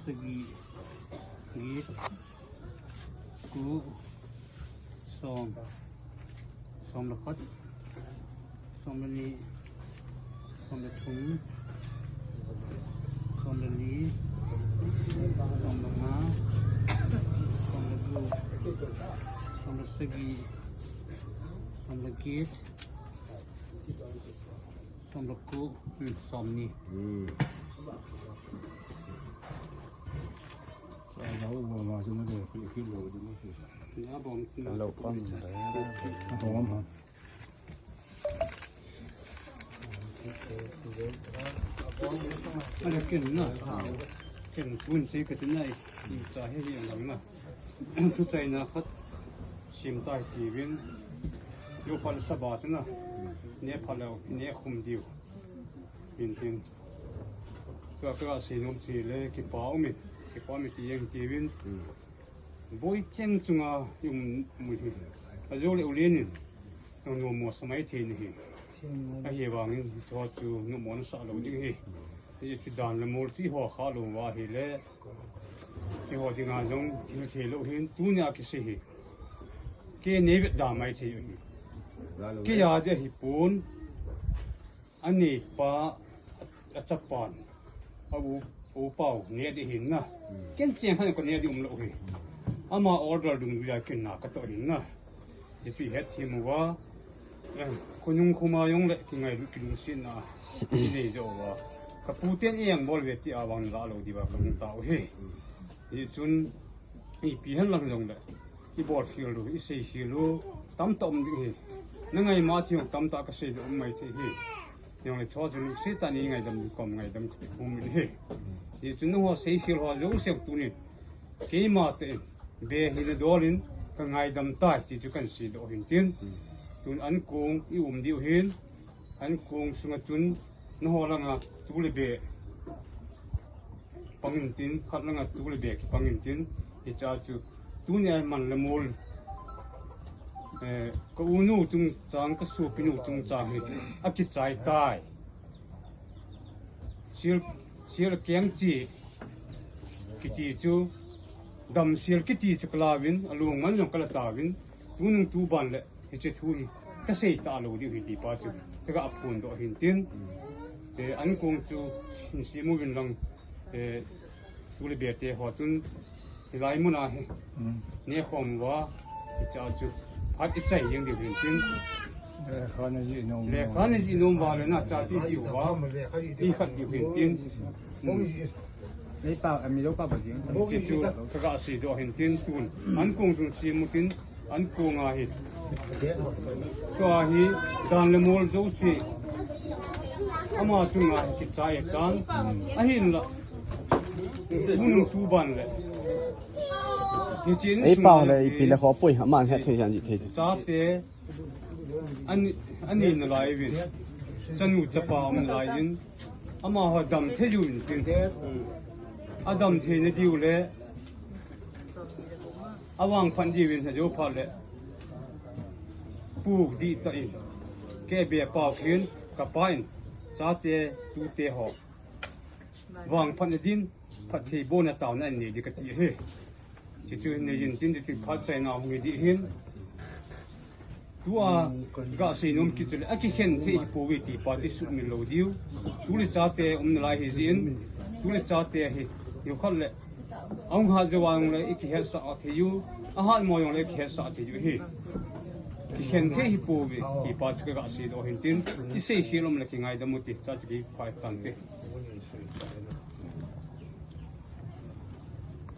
ສະກີ ກີດ ກູ ສອມ ສອມລະຄັດ ສອມລະນີ ສອມລະທຸມ ສອມລະລີ ສອມລະງາ ສອມລະກູ ສອມລະສະກີ ສອມລະກີດ ສອມລະກູ ອືມ ສອມນີ ອືມ ອັນນີ້ເກັ່ງນະ ເກັ່ງຄູນຊິກະຊິໄດ້ ສາເຫດຫຍັງນະ ສຸໄຈນາຄັດ ຊິມຕາຍຈີວິນ ໂຍພັນສະບາດນະ ເນພັດແລ້ວ ເນຄົມດິວ ເປັນເປັນ ກະກະຊິນຸມຊິເລ ກິປາອຸມິ ກິປາອຸມິຕິເຢັງຈີວິນ ອືມ ໂບຍເຈັງຈຸງອາ ຢູມມຸຍ ອາໂຍເລອຸເລນິນ ໂນໂມສະໄມເທນິ ອາເຮວາງ ຊໍຈູ ໂນໂມນະສະໂລດິເຮ ຕິດານລະໂມລຕິຫໍຄາໂລວາເຮເລ ຕິຫໍຕິງາຍົງ ຕິເທໂລເຮນ ຕູນຍາກິເສເຮ ເກເນເວດາໄມເທໂຍເຮ ເກຍາເດຫິປູນ ອາເນປາ ອາຈະປານ ອາອູ ໂອປາວ ເນດິຫິນນະ ອືມ ເກນເຈງຫັ້ນກໍເນດິອຸມໂລເຮ ອາມາອໍດອລດຸງດຸຍາເກນນາກະໂຕຫິນນະ ເຈປິເຮັດທິມວາ ເອີ ໂຄຍຸງໂຄມາຍົງແລະ ກິໄງລຸກິລຸຊິນນະ ເນໂຈວາ ກະປູເຕນເອງບໍລເວຕິອາວັງລາໂລດີວາກະມຸງຕາໂອເຮ ອືມ ເອຈຸນ ອີປີຫັ້ນຫຼັງຍົງແລະ ອີບອດເຄລໂລ ອີເຊເຄໂລ ຕຳຕະອົມດິເຮ ນະໄງມາທິໂຍງຕຳຕະກະເສດອອມໄມເທເຮ ຍອງເລຊໍຈຸນເຊຕານີໄງດຳຄວາມໄງດຳຄຸມເຮ ເອຈຸນໂນໂຮເຊເຄໂລໂຢເຊວຕູນິ ເກມາເຕ ເບຫິນໂດລິນ ກະໄງດຳຕາຍ ຕິຈຸກັນເສໂດເຫັນຕິນ ອືມ ຕູນອັນໂກງ ອີອຸມດິວເຫັນ ອັນໂກງສຸງະຈຸນ ນະຫໍລະງາ ຕູເລເບ ປັງອິນຕິນ ຄັດລະງາ ຕູເລເບ ປັງອິນຕິນ ເອຈາຈຸ ຕູເນຍມັນລະໂມລ ເອີ ກະອູນູຈຸງຈາງ ກະຊູປິນູຈຸງຈາງ ເຮັດ ອາກິດຈາຍຕາຍ ຊຽວ ຊຽວລະແກງຈີ ກິຕີຈູ ດຳຊຽວກິຕີຈູກະລາວິນ ອະໂລງມັນຍົງກະລະຕາວິນ ຕູນຸງຕູບານແລະ ເຮເຈທູ ກະເສຕາໂລດິວເຮຕີປາຈຸ ກະອາພູນໂດເຫັນຕິນ ເອ ອັນກົງຈູ ຊິນຊີມູວິນລັງ ເອ ຕູເລເບເຕ ຫໍຈຸນ ຊິໄລມຸນາເຮ ເນຄອມວາ ເຮຈາຈຸ ພັດອິໄຊຍັງດິວເຫັນຕິນ ເລຄານະຍິໂນມ ເລຄານະຍິໂນມວາ ເລນາຈາຕິດິວວາ ອີຄັດດິວເຫັນຕິນ ເລປາ ອາມິໂລປາບະຈິງ ເຈຈູ ກະກະຊິໂດເຫັນຕິນ ຕູນ ອັນກົງຈຸນຊີມູຕິນ ອັນໂກງາຫິ ກາຫິ ດານລະໂມລໂຈຊີ ອາມາຈຸງາຫິ ກິດຈາເອການ ອາຫິນລະ ມຸນຕູບານແລະ ເອເປາເລີຍ ປີລະຂໍປຸຍ ອາມານແຮດເທຍານຢິເທ ຈາເຕ ອັນ ອັນນີ້ນະລາຍວິນ ຈະນູຈະປາມັນລາຍຍິນ ອາມາຮອດດຳເທຢູນຈິນ ອາດຳເທນະດິວແລ ອາວັງພັນດີວິນ ຫະໂຍພາແລະ ປູກດີຕະອິນ ແກເບຍປາວເຄນ ກະປາອິນ ຈາເຕ ຕູເຕຫອ ວາງພັນອະດິນ ພັດເທໂບນະຕາວນະເນດິກະຕິເຮ ຊິຈຸເນຢິນຈິນດິຕິພັດໃຈນາວເງດີເຫັນ ຕູອາກະເສໂນມກິດຈຸເລ ອາກິເຄັນເທຫິໂປເວຕິປາຕິສຸມິໂລດິວ ຕູເລຈາເຕ ອຸມນະລາຍເຮຈິນ ຕູເລຈາເຕເຮ ໂຍຄັດແລະ ອາຫາດຈະວາງເລ ອິກິເຮສະອາເທຢູ ອາຫາດມໍຍົງເລ ອິກິເຮສະອາເທຢູເຮ ກິເຄັນເທຫິໂປເວຕິປາຕິກະກະເສໂດເຫັນຕິນ ອິເສເຄລົມເລ ກິໄງດຳມຸຕິ ຈາຈຸກິພາຍຕັນເຕ